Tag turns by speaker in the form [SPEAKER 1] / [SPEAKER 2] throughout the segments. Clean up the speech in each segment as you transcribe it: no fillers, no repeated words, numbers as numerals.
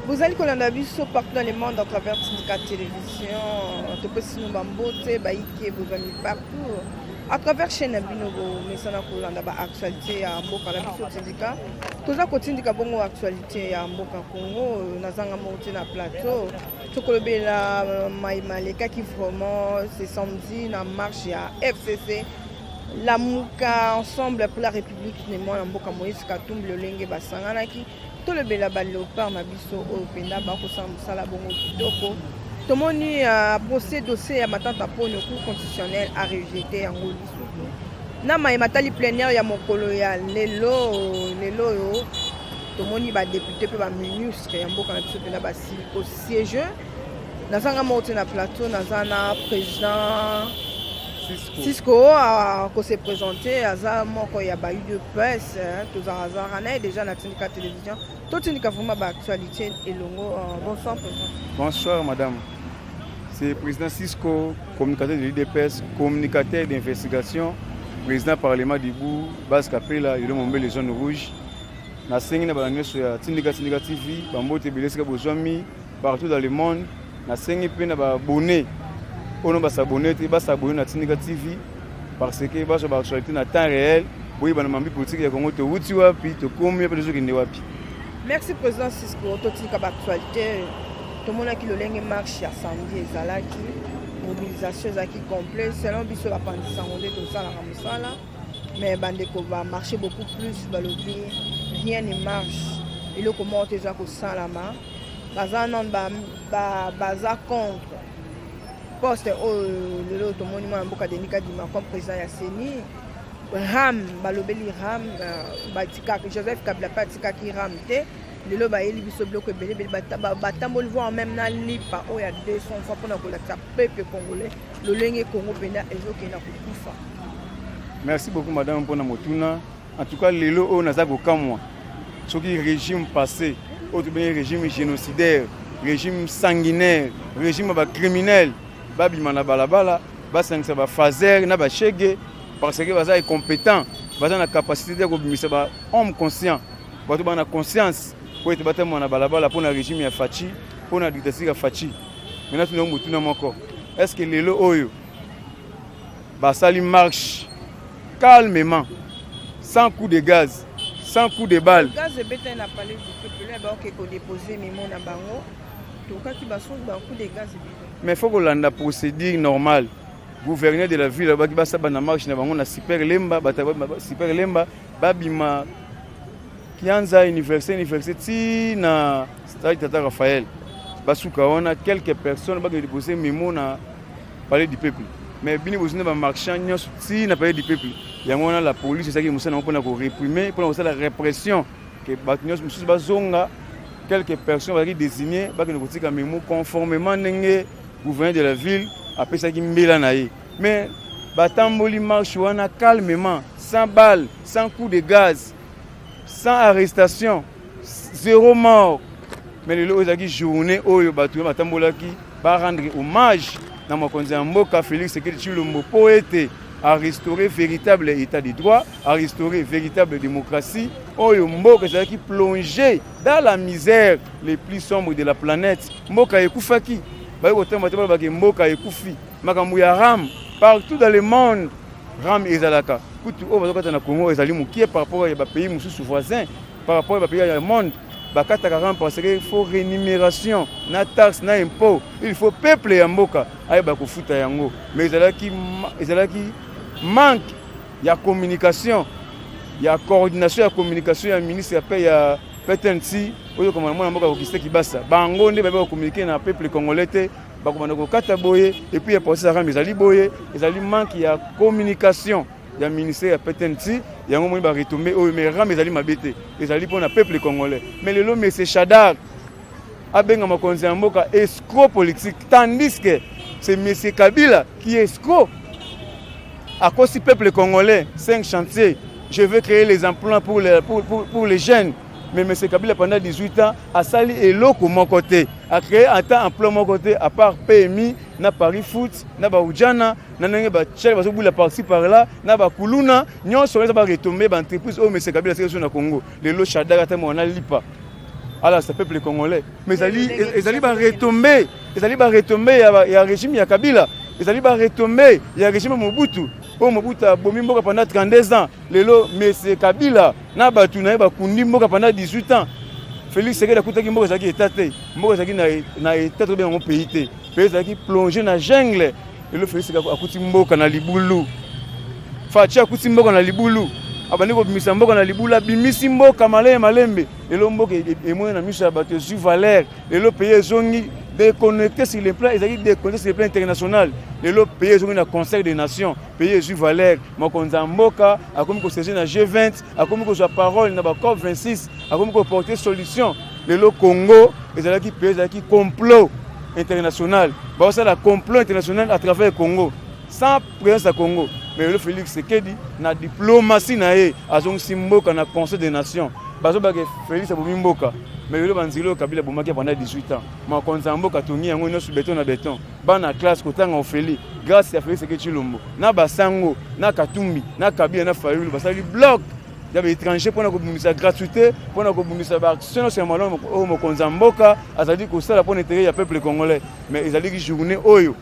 [SPEAKER 1] Bozali kolanda biso partout dans le monde à travers Tindika Télévision. Topesi bino bambote bayike bozwami partout à travers chaîne na bino, bomesana kolanda baactualité ya mboka na biso Tindika. Toza kotindika bongo actualité ya mboka Congo. Nazanga moko te na plateau. Tokolobela mayima alekaki vraiment ce samedi na marche ya FCC, Lamuka, Ensemble pour la République ne mwana mboka Moïse Katumbi, lolenge basanganaki. Tolobela baléopard na biso oyo mpenza bakosala mosala bongo kitoko. Tomoni procès, dossier ya Matata Ponyo, Cour constitutionnelle arejeté yango. Lisusu na mayema tali plénière ya mokolo ya lelo. Lelo oyo tomoni badéputé mpe baministre ya mboka na biso mpenza basili kosiéger. Nazanga moko te na plateau, naza na président Cisco, akose présenter. Aza moko ya ba UDPS, tozalazalaka na ye déjà na Tindika Télévision. Totindika vraiment baactualité elongo. Bonsoir, président.
[SPEAKER 2] Bonsoir, madame. C'est président Cisco, communicateur de l'UDPS, communicateur d'investigation, président Parlement debout, base Kapela, Yolo Mombele, zone rouge. Nasengi na bana nyonso ya Tindika, Tindika TV, bambote ebele esika bozwami partout dans le monde. Nasengi mpe na baabonnés oyo bas'abonner te, bas'abonner na Tindika TV, parce que bazwa baactualité na temps réel. Boyebana mambi politique ya Congo, towuti wapi, tokomi mpe tozokende wapi.
[SPEAKER 1] Merci, président Cisco. Totika baactualité. Tomonaki lolenge marche ya samedi ezalaki, mobilisation ezalaki complet. Selon biso bapandisango nde tosalaka mosala, mais bandeko bamarche beaucoup plus, balobi rien ne marche, eloko moko te eza kosalama. Baza nano baza contre poste oyo lelo tomoni mwana mboka Denis Kadima comme président ya CENI. RAM, balobeli RAM, batikaki Joseph Kabila mpe atikaki RAM te. Lelo bayeli biso biloko ebele ebele, batamboli voire même na lipa oyo ya 200 fois mpona kolakisa peuple congolais lolenge Congo mpenza ezokenda kokufa.
[SPEAKER 2] Merci beaucoup, madame, mpona motuna. En tout cas, lelo oyo naza kokamwa soki régime passé oyo tobengi régime génocidaire, régime sanguinaire, régime ya bacriminel, babima na balabala, basangisa bafaser na bashege, parce que baza incompétent, baza na capacité te kobimisa bahomme conscient, bato bana conscience po ete batambola na balabala mpo na régime ya Fatshi, mpo na dictature ya Fatshi. Maintenant, tuna motuna moko: est ce que lelo oyo basali marche calmement, sans coup de gaz, sans coup de balle?
[SPEAKER 1] Gaz ebetani na Palais du Peuple, baoke kodépose memo na bango, tokaki basoki bacoup de gaz ebetani.
[SPEAKER 2] Mais faut kolanda procédure normale. Gouverneur de la ville alobaki basaba na marche na bango na Super Lemba. Super Lemba, babima Kianza, université, université ti na stade Tata Raphaël, basuka wana, quelques personnes bakende déposer memo na Palais du Peuple. Mais bino bozwi na bamarchand nyonso ti na Palais du Peuple. Yango wana la police esalaki mosala yango mpona koréprimer, mpona kosala répression ke bato nyonso mosusu bazonga. Quelques personnes bazalaki désigné, bakende kotika memo conformément ndenge gouverneur de la ville apesaki mbela na ye. Mais batamboli marche wana calmement, sans balle, sans coup de gaz, sans arrestation, zéro mort. Mais lelo oyo ezalaki journée oyo bato oyo batambolaki barendre hommage na mokonzi ya mboka Félix Tshisekedi Tshilombo, mpo ete arestaurer véritable état de droit, arestaurer véritable démocratie. Oyo mboka ezalaki plongé dans la misère les plus sombres de la planète, mboka ekufaki. Bayi kotambola te, balobaki mboka ekufi. Makambo ya RAM, partout dans le monde RAM ezalaka. Kutu oyo bazokata na Congo ezali mokie par rapport ya bapays mosusu voisin, par rapport ya bapays ya monde. Bakataka RAM parce que il faut rémunération na taxe na impôt, il faut peuple ya mboka ayeba kofuta yango. Mais ezalaki manque ya communication, ya coordination ya communication ya ministre ya pe ya PTNC oyo komona mwana mboka Augustin Kibasa. Bango nde bayebi kocommuniquer na peuple congolais te. Bakobanda kokata boye, et puis ya procès ya RAM ezali boye. Ezali manque ya communication ya ministère ya PTNC, yango moni baretombées oyo. Mais RAM ezali mabe te, ezali mpona peuple congolais. Mais lelo monsieur Shadary abenga mokonzi ya mboka escroc politique, tandis que c'est monsieur Kabila qui est escroc. Akosi peuple congolais, cinq chantiers, je veux créer les emplois pour les jeunes. Mais M. Kabila, pendant 18 ans, asali eloko moko te, acréé ata emploi moko te, à part PMI na Paris Foot na baujana na ndenge batiali bazobula par-ci par-là na bakuluna nyonso eza baretombées baentreprise oyo M. Kabila asali so na Congo. Lelo Shadary ata mwana lipa. Alakisa peuple congolais. Mais ezali ezali ba retombées, ezali ba retombées ya, ya régime ya Kabila, ezali ba retombées ya régime Mobutu. Oyo Mobutu abomi mboka pendant 32 ans, lelo monsieur Kabila na bato na ye bakundi mboka pendant 18 ans. Félix Tshisekedi akutaki mboka ezalaki état te, mboka ezalaki na, na état tobenga yango pays te, pays ezalaki plongé na jungle. Lelo Félix akuti mboka na libulu, Fatshi akuti mboka na libulu, abandi kobimisa mboka na libulu, abimisi mboka malembe malembe. Lelo mboka emoni na miso ya bato, ezwi valeur. Lelo pays ezongi déconnecté sur le plan, ezalaki déconnecté sur le plan international. Lelo pays ezongi na Conseil des nations, pays ezwi valeur. Mokonzi ya mboka akomi kosiéger na G20, akomi kozwa parole na ba COP 26, akomi koporter solution. Lelo Congo ezalaki pays, ezalaki complot international, baosala complot international à travers Congo sans présence ya Congo. Mais lelo Félix Tshisekedi na diplomatie na ye azongisi mboka na Conseil des nations. Bazobaka Félix abomi mboka, mais lelo banzela oyo Kabila abomaki pendant 18 ans, mokonzi ya mboka atongi yango nyonso béton na béton. Bana classe kotanga ofeli grâce ya Félix Tshisekedi Tshilombo na basango na Katumbi na Kabila na Fayulu. Basali bloc ya baétranger mpona kobundisa gratuité, mpona kobundisa baaction nyonso ya malamu oyo mokonzi ya mboka azali kosala mpona intérêt ya peuple congolais. Mais ezalaki journée oyo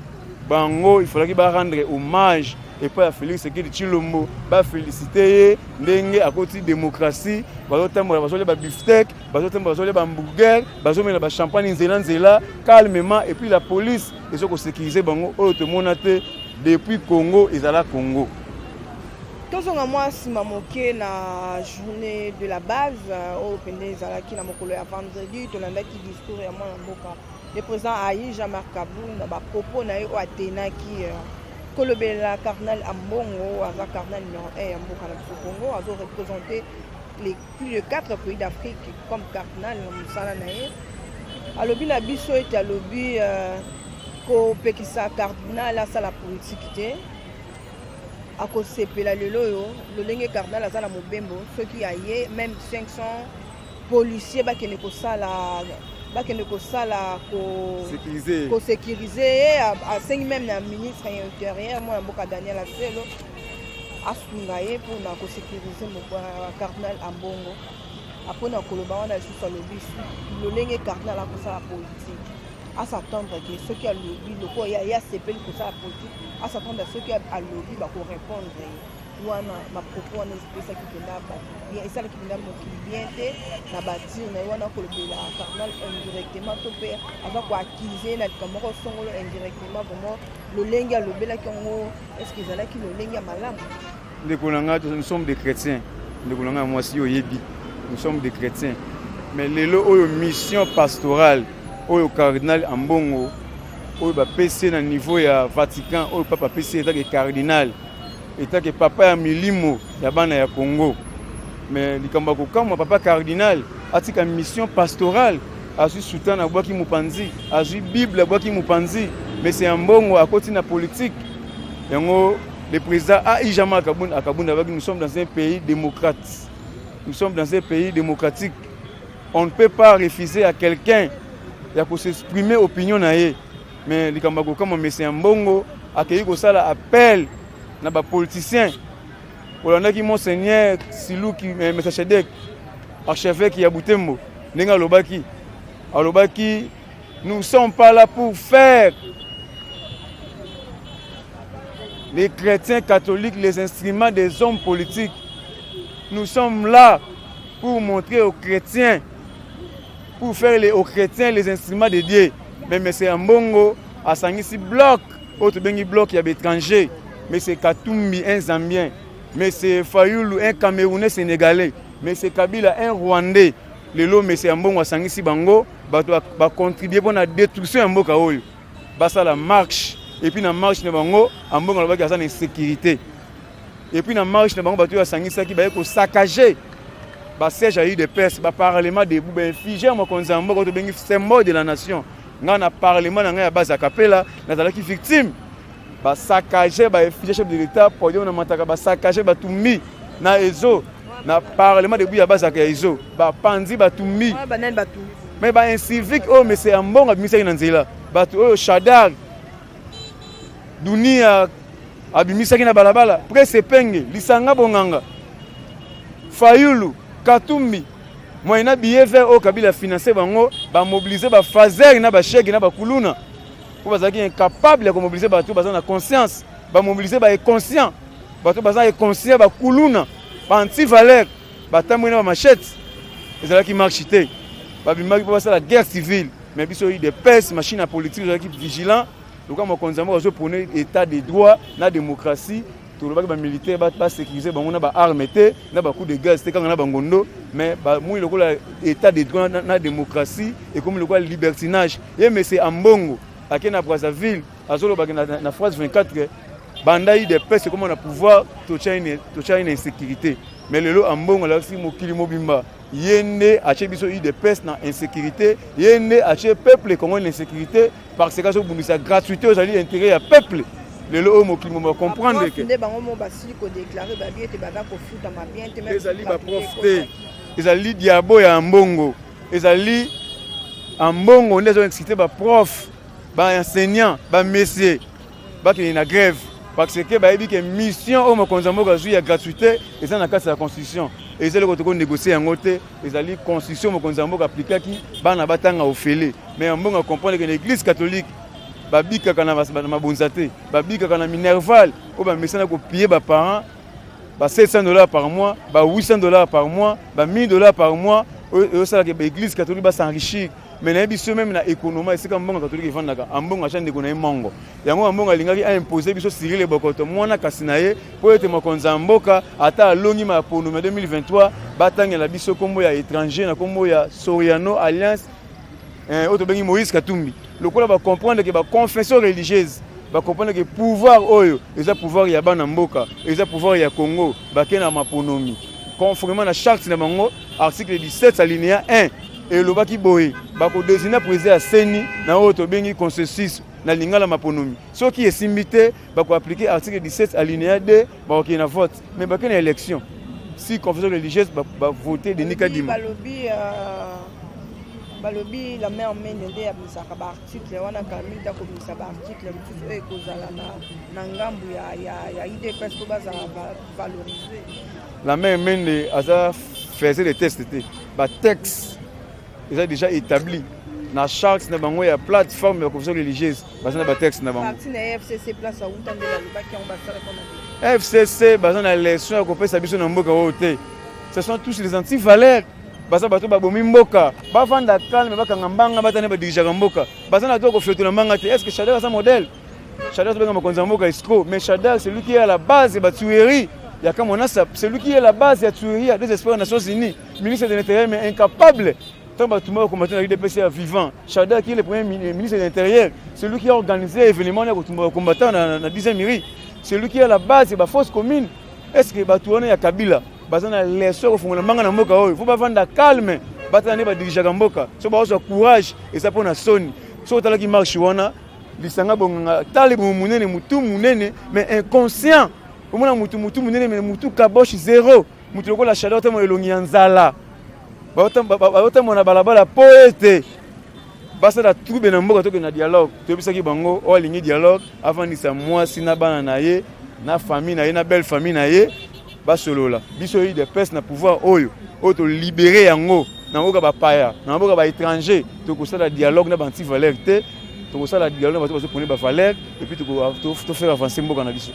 [SPEAKER 2] bango il fallaki barendre hommage epai ya Félix Tshisekedi Tshilombo, bafélicité ye ndenge akoti démocratie. Bazotambola, bazolia babifteck, bazotambola, bazolia bahamburger, bazomela bachampagne nzela nzela calmement, et puis la police eza kosécuriser bango. Oyo tomona te depuis Congo ezala Congo.
[SPEAKER 1] Tozonga mwa nsima moke na journée de la base oyo mpenza ezalaki na mokolo ya vendredi. Tolandaki discours ya mwana mboka, le président AI Jean-Marc Kabund, na bapropos na ye oyo atenaki kolobela cardinal Ambongo. Aza cardinal numéro 1 ya mboka na biso Congo, azoreprésente les plus de quatre pays d'Afrique comme cardinal na mosala na ye. Alobi na biso ete alobi kopekisa cardinal asala politike te. Akosepela lelo oyo lolenge cardinal aza na mobembo, soki aye, même 500 policier bakende kosala kosécuriser ye. Asengi même na ministre ya Intérieur, mwana mboka Daniel Aselo, asunga ye mpona kosécuriser cardinal Ambongo. Mpona koloba wana lisusu, alobi lolenge cardinal akosala politique, as'attendre ke soki alobi lokola ye asepeli kosala politique, as'attendre soki alobi bakorépondre ye. Wana bapropos wana epesaki mpenza bato bien, esalaki mpenza mokili bien te na badires na ye wana, kolobela cardinal indirectement to mpe aza koaccuser na likambo moko songolo indirectement. Vraiment, lolenge alobelaki yango, est ce que ezalaki lolenge ya malamu?
[SPEAKER 2] Ndeko na ngai, nous sommes des chrétiens. Ndeko na ngai ya mwasi, oyebi, nous sommes des chrétiens. Mais lelo oyo mission pastorale oyo cardinal Ambongo oyo bapesi na niveau ya Vatican, oyo papa apesi etake cardinal, etake papa ya milimo ya bana ya Congo, mais likambo ya kokamwa, papa cardinal atika mission pastorale, azwi soutane abwaki mopanzi, azwi Bible abwaki mopanzi, mais c'est Ambongo akoti na politique. Yango le président AI Jean-Marc Kabund Kabund abaki: nous sommes dans un pays démocrate, nous sommes dans un pays démocratique, on ne peut pas refuser à quelqu'un ya kos'exprimer opinion na ye. Mais likambo ya kokamwa, mese Ambongo akei kosala appel na bapoliticien. Olandaki monseigneur Siluki Melchisedek, archevêque ya Butembo, ndenge alobaki: nous sommes pas là pour faire les chrétiens catholiques les instruments des hommes politiques. Nous sommes là pour montrer aux chrétiens, pour faire aux chrétiens les instruments de Dieu. Mais M. Ambongo asangisi bloc oyo tobengi bloc ya baétranger: M. Katumbi, un Zambien, M. Fayulu, un Camerounais sénégalais, M. Kabila, un Rwandais. Lelo M. Ambongo asangisi bango, bato bacontribue mpona destruction ya mboka oyo, basala marche. Et puis na marche na bango, Ambongo alobaki aza na insécurité. Et puis na marche na bango, bato oyo asangisaki baye kosaccager basiège ya UDPS, baparlement debout, baeffigie ya mokonzi ya mboka oyo tobengi symbole de la nation. Ngai na parlement na ngai ya base ya Kapela nazalaki victime, basaccager baeffigie chef de l'État, podium na mataka, basaccager, batumbi na ezo na parlement debout ya base ya ezo, bapanzi, batumbi. Mais baincivique oyo mese Ambongo abimisaki na nzela, bato oyo Shadar Dunia abimisaki na balabala, Presse Epenge, Lisanga Bonganga, Fayulu, Katumbi. Moyena billet vert oyo Kabila finance bango, bamobilize bafazer na bashege na bakuluna mpo bazalaki incapable ya komobilize bato baza na conscience, bamobilize ba inconscient, bato baza inconscient, bakuluna, ba anti-valeur, batambwi na bamachete. Ezalaki marche te, babimaki mpo basala guerre civile. Mais biso UDPS, machine ya politique, ezalaki vigilant. Lokola mokonzi ya mboka azoprone état de droit na démocratie, tolobaki bamilitaire basécurise bango na baarme te, na bacoup de gaz te, kanga na bangondo. Mais bamoi lokola état de droit na démocratie ekomi lokola libertinage. Ye mese Ambongo ake na Brazzaville, azolobaki na phrase 24 banda UDPS ekoma na pouvoir, totya une insécurité. Mais lelo Ambongo alakisi mokili mobimba, ye nde atie biso UDPS na insécurité, ye nde atie peuple congolais na insécurité, parce que azobundisa gratuité oyo ezali intérêt ya peuple. Lelo oyo mokili mobimba comprendre
[SPEAKER 1] ke nde bango mo basili kodéclarer babi ete baza kofutama bien te.
[SPEAKER 2] Ezali baprof te, ezali diabo ya Ambongo. Ezali Ambongo nde azoexcite baprof, baenseignant, bamessier bakende na grève, parce que bayebi ke mission oyo mokonzi ya mboka azwi ya gratuité eza na kati ya constitution. Eza eloko tokonégocie yango te, ezali constitution mokonzi ya mboka aplikaki, bana batanga ofele. Mais Ambongo acomprendre ke na église catholique babikaka na mabonza te, babikaka na minerval oyo bamesana kopiller baparent, ba 700 $ par mois, ba 800 $ par mois, ba 1000 $ par mois, oyo osalaka baéglise catholique bas'enrichir. Mais nayebi so même na économie, esika mbongo catholique evandaka, Ambongo atya ndeko na ye mongo yango. Ambongo alingaki aimpose biso Cyrille Bokoto, mwana kasi na ye, mpo ete mokonzi ya mboka ata alongi maponomi ya 2023, batangela biso nkombo ya étranger na nkombo ya Soriano Alliance oyo tobengi Moïse Katumbi. Lokola bacomprendre ke baconfession religieuse bacomprendre ke pouvoir oyo eza pouvoir ya bana mboka, eza pouvoir ya Congo, bake na maponomi conformément na charte na bango, article 17 alinéa 1 elobaki boye: bakodésigner président ya CENI na oyo tobengi consensus, na lingala maponomi. Soki esimbi te, bakoappliquer article 17 alinéa 2, bakokende na vote. Mais bake na élection si confession religieuse bavote Denis Kadima.
[SPEAKER 1] Balobi la mare Mende nde abimisaka baarticle wana. Kala mingi ta kobimisa baarticle mosusu oyo ekozala na ngambu ya UDPS mpo bazala valorise.
[SPEAKER 2] La mare Mende aza faiseur de texte te. Batexte eza déjà établi na charte na bango ya plateforme ya confession religieuse, baza na batexte na bango.
[SPEAKER 1] Parti na FCC, place awuta, nde balobaki yango, basalaka na
[SPEAKER 2] FCC baza na leçon ya kopesa biso na mboka oyo te. Ce sont tous les antivaleurs, baza bato babomi mboka. Bavanda calme, bakanga mbanga, batani badirigeaka mboka, baza na to kofiotola mbanga te. Est ce que Shadary aza modèle? Shadary, tobenga mokonzi ya mboka escroc, mais Shadary, c'est lui qui est à la base ya batuerie ya Kamwina Nsapu, c'est lui qui est à la base ya tuerie ya des espoirs Nations Unies, ministre de l'Intérieur mais incapable. Ntango bato moko combattant na UDPS ya vivant, Shadary qui est le premier ministre de l'Intérieur, c'est lui qui a organisé événement ya kotumba combattant na 10e mairie, c'est lui qui est à la base ya bafosse commune. Est ce que bato wana ya Kabila baza na leçon ya kofungola mbanga na mboka oyo? Faut bavanda calme, batala nde badirigeaka mboka. So bazwa courage, eza mpo na soni. So otalaki marche wana, lisanga bonganga, tala libumu monene, mutu monene mais inconscient. Omona mutu, mutu monene mais mutu kaboche zéro. Mutu lokola Shadary, otamona elongi ya nzala, baotambola na balabala mpo ete basala trouble na mboka. Tokende na dialogue, toyebisaki bango, oyo alingi dialogue avandisa mwasi na bana na ye, na famille na ye, na belle famille na ye, basolola. Biso UDPS na pouvoir oyo, oyo tolibérer yango na mboka bapaya, na mboka baétranger, tokosala dialogue na baantivaleur te. Tokosala dialogue na bato bazopone bavaleur et puis tofaire avancer mboka na biso.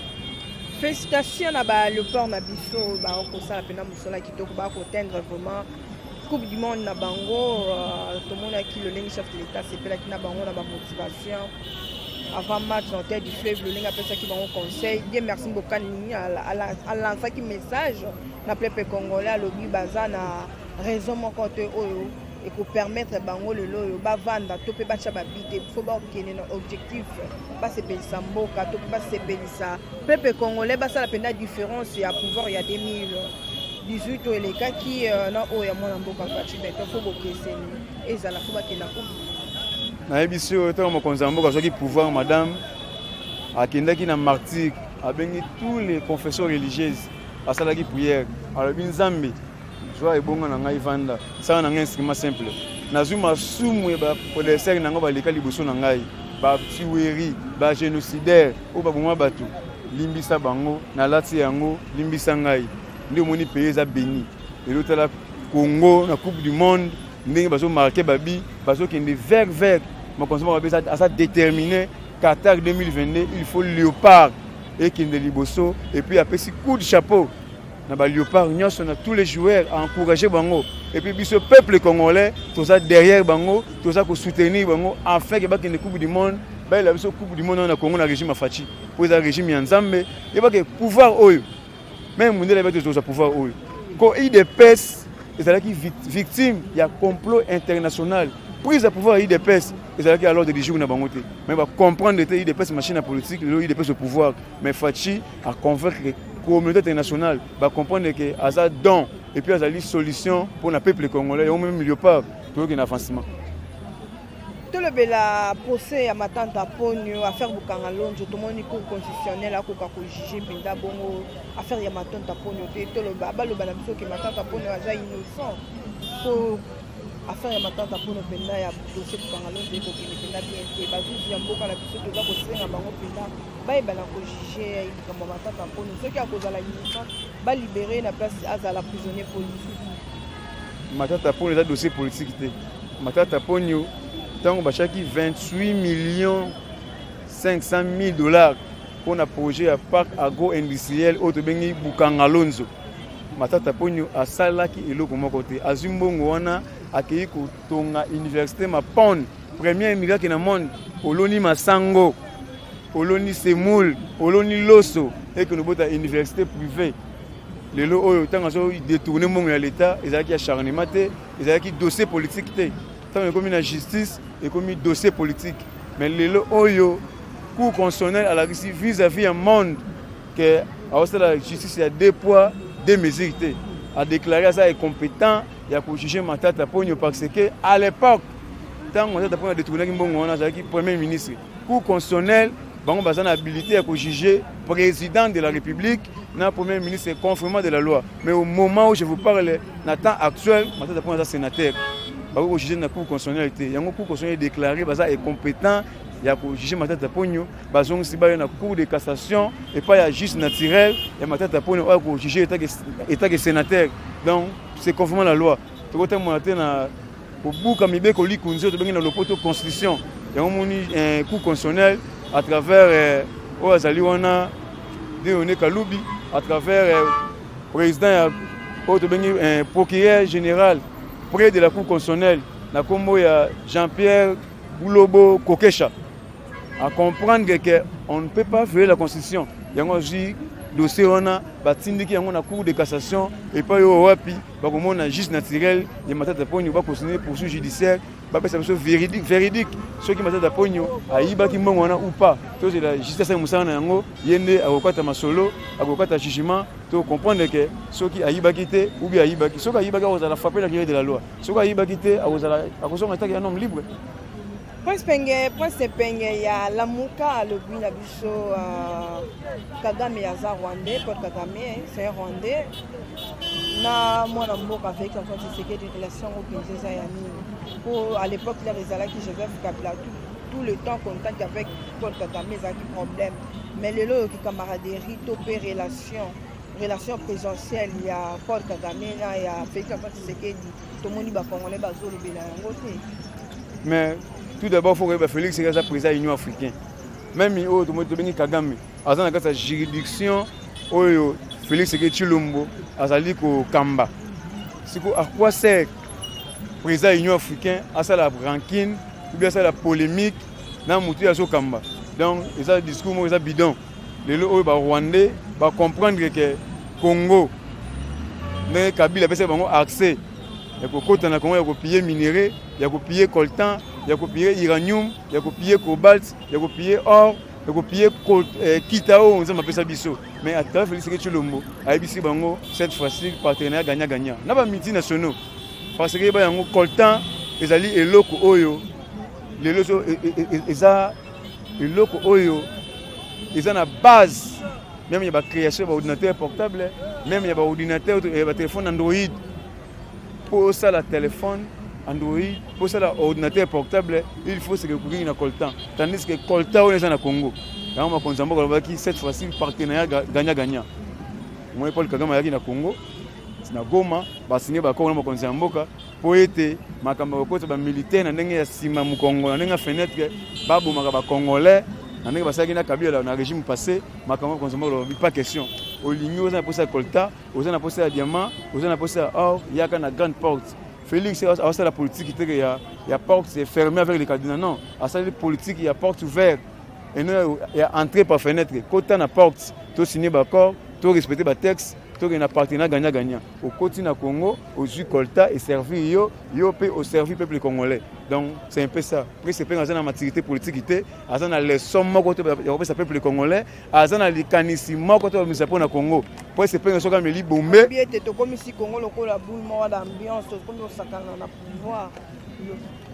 [SPEAKER 1] Félicitation na baléopard na biso, bakosala mpena mosala kitoko, bakoatteindre vraiment Coupe du monde na bango. Tomonaki lolenge chef de l'État asepelaki na bango na bamotivation avant match na Hôtel du Fleuve, lolenge apesaki bango conseil. Dieu merci, Mbokani alansaki message na peuple congolais, alobi baza na raison moko te oyo ekopermettre bango lelo oyo bavanda to mpe batya babi te. Faut bakende na objectif, basepelisa mboka to mpe basepelisa peuple congolais, basala mpenza différence ya pouvoir ya 2018 oyo elekaki na oyo ya mwana mboka Fatshi Béton. Faut bokeseni ezala, faut bakenda coupe.
[SPEAKER 2] Nayebi oyo, ntango mokonzi ya mboka azwaki pouvoir, madame, akendaki na Martyr, abengi tous les confessions religieuses, asalaki prière, alobi: "Nzambe, zwa ebonga na ngai, vanda, sala na ngai instrument simple. Nazwi masumu ya baprédécesseur na ngai baleka liboso na ngai, batuerie, bagénocidaire oyo baboma bato, limbisa bango, nalati yango, limbisa ngai." Nde omoni pays eza béni lelo. Tala Congo na Coupe du monde ndenge bazo marquer babi bazokende vert vert. Mokonzi moko aza aza déterminé. Qatar 2022, il faut léopard ekende liboso. Et puis apesi coup de chapeau na ba léopard nyonso, na tous les joueurs, a encourager bango. Et puis biso peuple congolais toza derrière bango, toza ko soutenir bango afin que bakende Coupe du monde, bayela biso Coupe du monde na Congo na régime ya Fatshi, po eza régime ya Nzambe. Yebake pouvoir oyo même mondele ayebaki tozwa pouvoir oyo ko UDPS ezalaki victime ya complot international. Prise ya pouvoir ya UDPS ezalaki à l'ordre du jour na bango te, mais bacomprendre te UDPS machine ya politique. Lelo UDPS au pouvoir, mais Fatshi a convaincre communauté internationale, bacomprendre ke aza don et puis azali solution pour na peuple congolais. Yango même léopard toyoki na avancement.
[SPEAKER 1] Tolobela procès ya Matata Ponyo, affaire Bukanga Lonzo. Tomoni Cour constitutionnelle akoka kojuger mpenza bongo affaire ya Matata Ponyo te. Toloba, baloba na biso ke Matata Ponyo aza innocent po affaire ya Matata Ponyo mpenza ya dossier Bukanga Lonzo ekokende mpenza bien te. Bazuzi ya mboka na biso, toza kosenga bango mpenza bayeba na kojuger likambo ya Matata Ponyo. Soki akozala innocent, balibérer na place azala prisonnier politique.
[SPEAKER 2] Matata Ponyo eza dossier politique te. Matata Ponyo, ntango batiaki 28 millions 500 000 $ mpona projet ya parc agro industriel oyo tobengi Bukanga Lonzo, Matata Ponyo asalaki eloko moko te. Azwi mbongo wana, akei kotonga université Mapon, premier miracle na monde. Oloni masango, oloni semoule, oloni loso, ekende obota université privée. Lelo oyo, ntango azo détourner mbongo ya l'État, ezalaki acharnement te, ezalaki dossier politique te. Ntango ekomi na justice, ekomi dossier politique. Mais lelo oyo, Cour constitutionnelle alakisi vis-à-vis ya monde ke aosala justice ya deux poids deux mesures te. Adéclaré aza incompétent ya kojuger Matata Ponyo parce que à l'époque, ntango Matata Ponyo adétournaki mbongo wana, azalaki premier ministre. Cour constitutionnelle, bango baza na habilité ya kojuger président de la République na premier ministre conformément de la loi. Mais au moment où je vous parle, na temps actuel, Matata Ponyo aza sénateur, bakoki kojuger na Cour constitutionnelle te. Yango Cour constitutionnelle déclaré baza incompétent ya kojuger Matata Ponyo. Bazongisi bayo na Cour de cassation epai ya juge naturel ya Matata Ponyo oyo akojuger étant que sénateur. Donc c'est conformément la loi. Tokotambola te na kobuka mibeko likunzi oyo tobengi na lopoto constitution. Yango moni Cour constitutionnelle, à travers oyo azali wana Dieudonné Kalubi, à travers président ya oyo tobengi procureur général près de la Cour constitutionnelle na nkombo ya Jean-Pierre Bulobo Kokesha, à comprendre que on ne peut pas violer la constitution. Yango azwi dossier wana, batindiki yango na Cour de cassation epai oyo wapi bakomona juge naturel ya Matata Ponyo, bacontinuer poursuite judiciaire, bapesa biso véridique soki Matata Ponyo ayibaki mbongo wana ou pas. Tozela justice asali mosala na yango, ye nde akokata masolo, akokata jugement. To comprendre ke soki ayibaki te ou bien ayibaki. Soki ayibaki, akozala frappé na rigueur de la loi. Soki ayibaki te, akozala akozonga etaki un homme libre.
[SPEAKER 1] Prince Penge, Prince Penge ya Lamuka alobi na biso Kagame aza rwandais, Paul Kagame c'est un rwandais. Na mwana mboka Félix Antoine Tshisekedi, relation yango mpenza eza ya nini? Po à l'époque lere ezalaki Joseph Kabila tout le temps contact avec Paul Kagame ezalaki problème, mais lelo oyoki camaraderie to mpe relation présidentielle ya Paul Kagame na ya Félix Antoine Tshisekedi, tomoni bacongolais bazolobela yango te.
[SPEAKER 2] Mais tout d'abord, faut koyeba Félix aza président ya Union africaine. Même oyo tobengi Kagame aza na kati ya juridiction oyo Félix Tshisekedi Tshilombo azali kokamba. Siko à quoi sert président ya Union africaine asala rancune ou bien asala polémique na motu oyo azokamba? Donc eza discours moko eza bidon. Lelo oyo barwandais bacomprendre ke Congo, ndenge Kabila apesaki bango accès ya kokota na Congo, ya kopiller minerai, ya kopiller coltan, ya kopiller uranium, ya kopiller cobalt, ya kopiller or, ya kopiller kita oyo Nzambe apesa biso. Mais à travers Félix Tshisekedi Tshilombo, ayebisi bango cette fois-ci partenariat gagnant gagnant na bamultinationaux, parce que yeba yango, coltan ezali eloko oyo lelo eza eloko oyo eza na base même ya bacréation ya baordinateur portable, même ya baordinateur ya batéléphone Android. Mpo osala téléphone Android, mpo osala ordinateur portable, il faut se recourir na coltan, tandis que coltan oyo eza na Congo. Yango makonzi ya mboka alobaki cette fois-ci partenariat gagnant gagnant. Moi, Paul Kagame ayaki na Congo. Na Goma basigné baaccord na mokonzi ya mboka mpo ete makambo ya kokota bamilitaire na ndenge ya nsima mokongo, na ndenge ya fenêtre, babomaka bacongolais na ndenge basalaki na Kabila na régime passé. Makambo mokonzi ya mboka alobi: pas question. Olingi, oza na posa ya coltan, oza na posa ya diamant, oza na posa ya or, yaka na grande porte. Félix asala politique te ya porte fermée avec les cardinaux. Non, asali politique ya porte ouverte et non ya entrée par fenêtre. Kota na porte, tosigné baaccord, to respecter batexte, tokende na partenariat gagnant gagnant. Okoti na Congo, ozwi coltan, eservir yo, yo mpe oservi peuple congolais. Donc c'est un peu ça. Prince Epenge aza na maturité politique te, aza na leçon moko te ya kopesa peuple congolais, aza na likanisi moko te babimisa mpo na Congo. Prince Epenge soki ameli bombe.
[SPEAKER 1] Ete tokomisi Congo lokola boule moko d'ambiance, tokomi kosakana na pouvoir.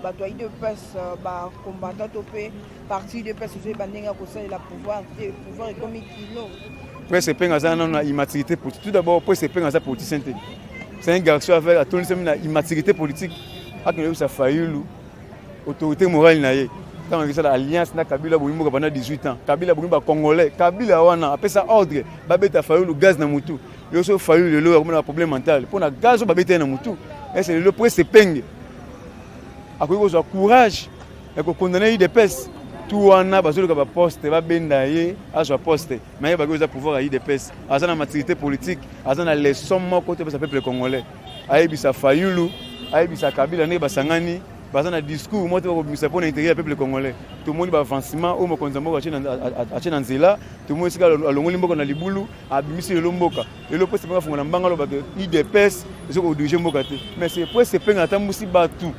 [SPEAKER 1] Bato ya UDPS, bacombattant to mpe parti UDPS, ozoyeba ndenge ya kosalela pouvoir te, pouvoir ekomi kilo.
[SPEAKER 2] Prince Epenge aza nano na immaturité politique. Tout d'abord, Prince Epenge aza politicien te, c'est un garçon avec atondisami na immaturité politique. Akende oyebisa Fayulu, autorité morale na ye, ntango akesala alliance na Kabila, abomi mboka pendant 18 ans. Kabila abomi bacongolais. Kabila wana apesa ordre babeta Fayulu gaz na mutu. Lelo so Fayulu lelo akomona baproblème mental mpo na gaz oyo babeta ye na mutu. Ese lelo Prince Epenge akoki kozwa courage ya kocondamner UDPS? Tu wana bazoluka baposte, babenda ye azwa poste, mais ayebaki oza pouvoir ya UDPS. Aza na maturité politique, aza na leçon moko te apesa peuple congolais. Ayebisa Fayulu, ayebisa Kabila ndenge basangani, baza na discours moko te bakobimisa mpo na intérêt ya peuple congolais. Tomoni baavancement oyo mokonzi ya mboka atie na nzela. Tomoni esika alongoli mboka na libulu, abimisi lelo mboka. Lelo Prince Epenge afungola mbanga, alobaka UDPS ezo kodiriger mboka te. Mais c'est Prince Epenge atambusi bato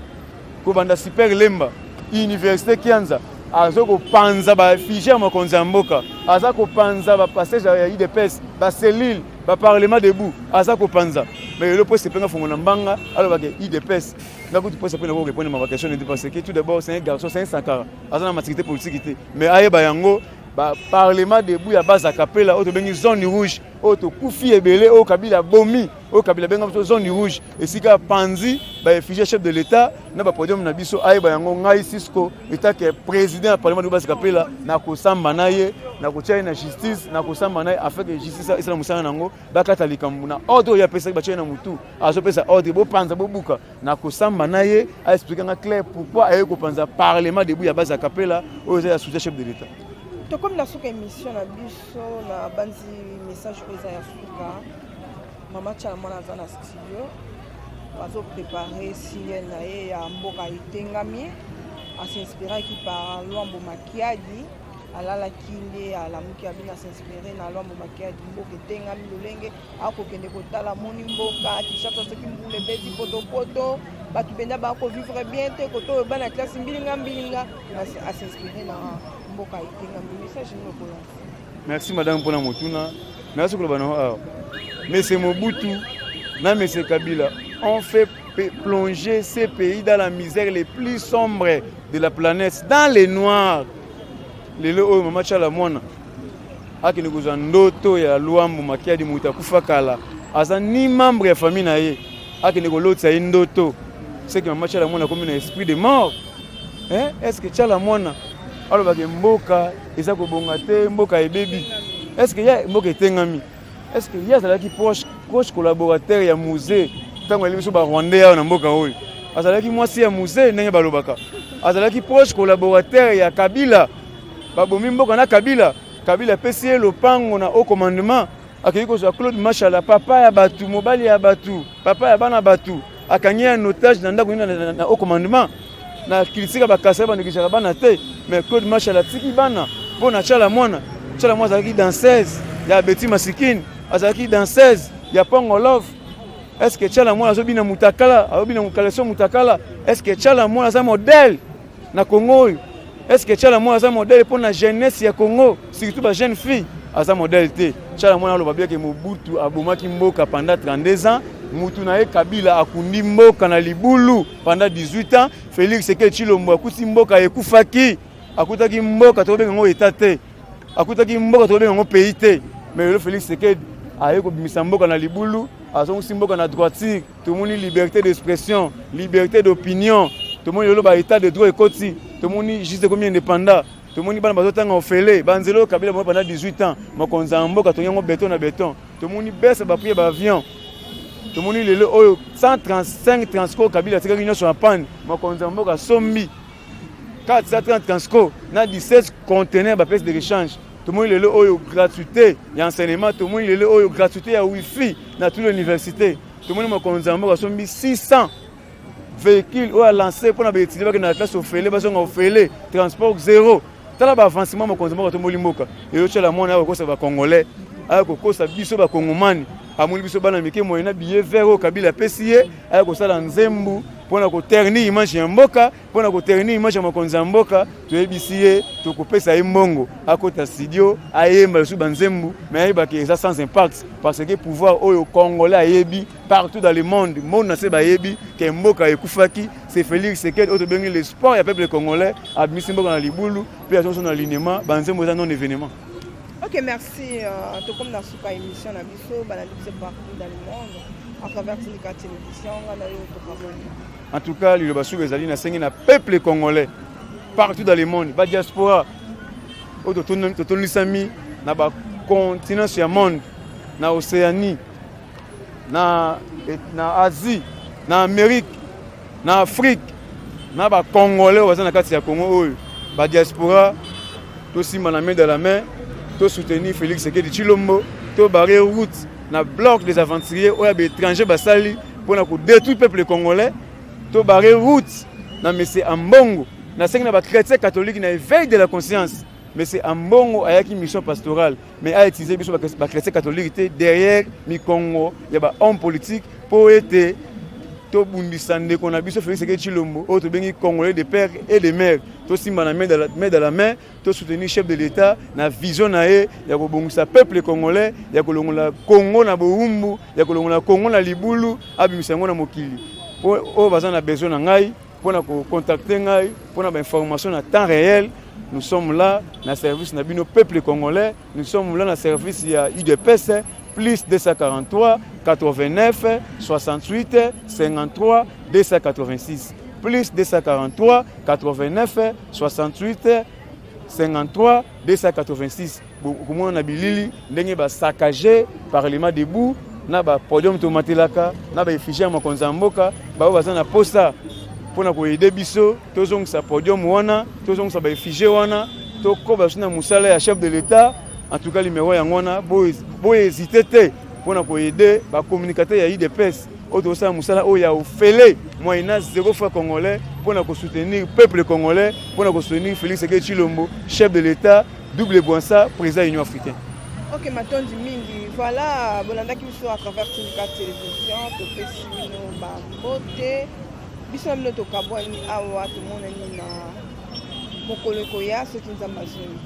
[SPEAKER 2] kobanda Super Lemba, université Kianza, aza kopanza baeffigie ya mokonzi ya mboka, aza kopanza bapassage ya UDPS, bacellule, baparlement debout, aza kopanza. Mais lelo Prince Epenge afungola mbanga, alobaka UDPS. Nga kutu Prince Epenge nako répondre ma question nete, parce que tout d'abord, c'est un garçon, c'est un Sankara, aza na maturité politique te. Mais ayeba yango, baparlement debout ya base Kapela oyo tobengi zone rouge, oyo tokufi ebele, oyo Kabila bomi, oyo Kabila benga biso zone rouge, esika panzi baeffigie chef de l'État na bapodium na biso. Ayeba yango, ngai Cisco etake président ya parlement debout base Kapela, nakosamba na ye, nakotia ye na justice, nakosamba na ye afin que justice esala mosala nango, bakata likambo na ordre oyo apesaki. Batia ye na motu, azopesa ordre bopanza, bobuka. Nakosamba na ye, aexpliquer nga clair pourquoi aye kopanza parlement debout ya base ya Kapela oyo eza ya soutien chef de l'État.
[SPEAKER 1] Tokomi na suka émission na biso. Na banzi message oyo eza ya suka. Mama Tshala Mwana aza na studio, azoprépare single na ye ya mboka etengami. Asinspiraki par Lwambo Makiadi. Alalaki nde alamuki, abini asinspire na Lwambo Makiadi, mboka etengami. Lolenge akokende kotala, amoni mboka Kinshasa, soki mbula ebeti, potopoto, bato mpenza bakovivre bien te. Koto oyo bana classe mbilinga mbilinga. Asinspire na mboka etengami. Message nini okolansa?
[SPEAKER 2] Merci madame mpona motuna. Nazi koloba na awa, monsieur Mobutu na monsieur Kabila ont fait plonger ces pays dans la misère les plus sombres de la planète, dans les noirs. Lelo oyo mama Tshala Mwana akende kozwa ndoto ya Lwambo Makiadi, moto akufa kala, aza ni membre ya famille na ye, akende kolotisa ye ndoto, c'est que mama Tshala Mwana akomi na esprit de mort, hein? Est ce que Tshala Mwana alobaka mboka eza kobonga te, mboka ebebi? Est ce que ye mboka etengami? Est ce que ye azalaki proche collaborateur ya Mzee ntango ayeli biso barwandais awa na mboka oyo? Azalaki mwasi ya Mzee ndenge balobaka, azalaki proche collaborateur ya Kabila. Babomi mboka na Kabila. Kabila apesi ye lopango na haut commandement, akei kozwa Claude Mashala, papa ya bato, mobali ya bato, papa ya bana bato, akangi ye en otage na ndako na haut commandement. Na kritika bakasa bandekisaka bana te, mais Claude Mashala atiki bana mpo na Tshala Mwana. Tshala Mwana azalaki danseuse ya Beti Masikini, azalaki danseuse ya Pongo Love. Est ce que Tshala Mwana azobina mutakala, azobina caleçon mutakala? Est ce que Tshala Mwana aza modèle na Congo oyo? Est ce que Tshala Mwana aza modèle mpo na jeunesse ya Congo, surtout bajeune fille? Aza modèle te. Tshala Mwana aloba biake Mobutu abomaki mboka pendant 32 ans, mutu na ye Kabila akundi mboka na libulu pendant 18 ans. Félix Tshisekedi Tshilombo akuti mboka ekufaki, akutaki mboka tokobenga yango état te, akutaki mboka tokobenga yango pays te. Mais lelo Félix Tshisekedi aye kobimisa mboka na libulu, azongisi mboka na droiture. Tomoni liberté d'expression, liberté d'opinion, tomoni lelo baétat de droit ekoti, tomoni justice ekomi indépendant, tomoni bana bazotanga ofele. Banzela oyo Kabila bango pendant 18 ans, mokonzi ya mboka tongi yango béton na béton. Tomoni baisse baprix ya baavion. Tomoni lelo oyo 135 Transco Kabila atikaki nyonso na panne, mokonzi ya mboka asombi 430 Transco na 17 conteneurs ba pièces de rechange. Tomoni lelo oyo gratuité ya enseignement, tomoni lelo oyo gratuité ya wifi na toute l'université. Tomoni mokonzi ya mboka asombi 600 véhicule oyo alance mpo na baétudiant bakende na classe ofele, bazonga ofele, transport zéro. Tala ba avancement mokonzi mboka tomboli mboka. Eyotyela mwana ayo kokosa ba congolais, ayo kokosa biso ba kongomani. Amoni biso bana mike moyen na billet vert oyo Kabila apesi ye, ayo kosala nzembu mpo na koternir image ya mboka, mpo na koternir image ya mokonzi ya mboka. Toyebisi ye tokopesa ye mbongo akota studio ayemba lisusu banzembu, mais ayebaki eza sans impact parce que pouvoir oyo congolais ayebi partout dans le monde, monde na se bayebi ke mboka ekufaki. C'est Félix Tshisekedi oyo tobengi l'espoir ya peuple congolais, abimisi mboka na libulu mpe azongi na linema. Banzembo eza non événement.
[SPEAKER 1] Ok, merci. Tokomi na suka émission na biso, balandi biso partout dans le monde à travers Tindika Télévision. Nga na yo tokaboni.
[SPEAKER 2] En tout cas, liloba suka ezali nasengi na peuple congolais partout dans le monde, ba diaspora oyo totonisami na ba continents ya monde, na Océanie, na Asie, na Amérique, na Afrique, na ba congolais oyo baza na kati ya Congo oyo ba diaspora, tosimba na main dans la main, to soutenir Félix Tshisekedi Tshilombo, to barrer route na bloc des aventuriers oyo ya ba étrangers basali mpona kodétruire peuple congolais, to barrer route na monsieur Ambongo. Nasengi na ba chrétien catholique na éveil de la conscience. Monsieur Ambongo ayaki mission pastorale, mais a utilisé biso ba chrétien catholique te derrière mikongo ya ba homme politique mpo ete tobundisa ndeko na biso Félix Tshisekedi Tshilombo oyo tobengi congolais de père et de mère. Tosimba na main dans la main, tosoutenir chef de l'État na vision na ye ya kobongisa peuple congolais, ya kolongola Congo na bowumbu, ya kolongola Congo na libulu, abimisa yango na mokili. Oyo baza na besoin na ngai mpona kocontacter ngai mpona bainformation na temps réel, nous sommes là na service na bino peuple congolais. Nous sommes là na service ya UDPS. Plus 243 89 68 53 286, plus 243 89 68 53 286. Bokomona na bilili ndenge basakage Parlement debout na bapodium tomatelaka na baeffigie ya mokonzi ya mboka. Baoyo baza na posa mpona koaider biso tozongisa podium wana, tozongisa baeffigie wana, tokoba biso na mosala ya chef de l'État. En tout cas, numéro yango wana, bohésite te mpona koaider bacommunicateur ya UDPS oyo tozosala mosala oyo ya ofele moyena zéro franc congolais mpona kosoutenir peuple congolais, mpona kosoutenir Félix Tshisekedi Tshilombo, chef de l'État, double Bwansa, président Union africaine.
[SPEAKER 1] Ok, matondi mingi. Voilà, bolandaki biso à travers Tindika Télévision. Topesi bino bambote. Biso na bino tokabwani awa, tomonani na mokolo ekoya soki Nzambe azongi.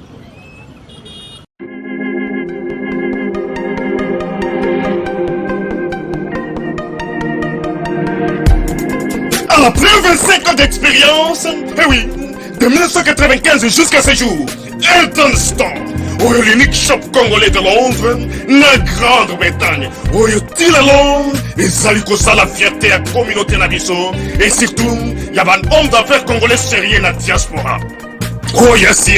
[SPEAKER 3] Après 25 ans d'expérience, eh oui, de 1995 jusqu'à ce jour, Elton Store, oyo l'unique shop congolais de Londres, na Grande-Bretagne, oyo tina Londres, ezali kosala fierté ya communauté na biso, et surtout, ya ba homme d'affaires congolais sérieux na diaspora. Oh yes.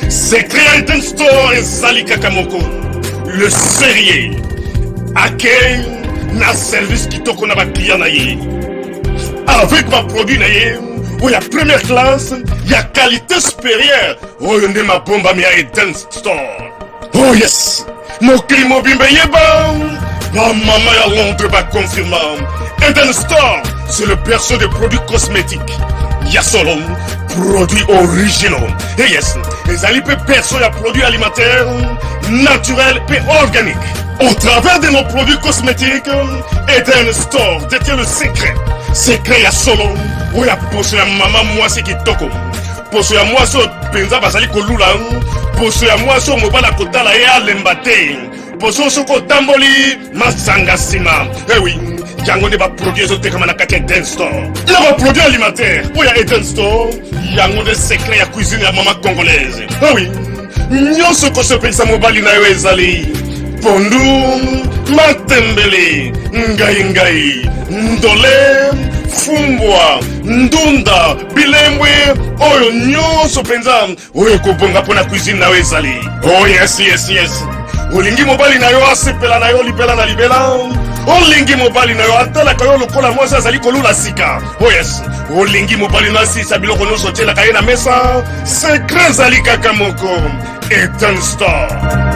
[SPEAKER 3] Secret Elton Store ezali kaka moko. Le sérieux. Accueil na service kitoko na baclient na ye. Avec baproduit na ye oyo ya première classe, ya qualité supérieure, oyo nde mabombami ya Eden Store. Oh yes, mokili mobimba eyeba, bamama ya Londres baconfirma: Eden Store, c'est le berceau des produits cosmétiques ya solo, produits originaux. Et yes, ezali mpe berceau ya produits alimentaires naturels mpe organiques. Au travers de nos produits cosmétiques, Eden Store détient le secret, secret ya solo oyo ya poso ya mama mwasi kitoko, poso ya mwasi oyo mpenza bazali kolula, poso ya mwasi oyo mobali akotala ye alemba te, poso soki otamboli masanga nsima. Ewi yango nde baproduit ezotekama na kati ya Eden Store. Na baproduit alimentaire oyo ya Eden Store, yango nde secret ya cuisine ya mama congolaise. Ewi nyonso kosepelisa mobali na yo ezali pondu, matembele, ngai ngai, ndole, fumbwa, ndunda, bilembwe, oyo nyonso mpenza oyo ekobonga mpo na cuisine na yo ezali. Oh yes. Olingi mobali na yo asepela na yo libela na libela. Olingi mobali na yo atalaka yo lokola mwasi azali kolula sika. Oh yes, olingi mobali na asisa biloko nyonso otielaka ye na mesa. Secret ezali kaka moko. Eden Store.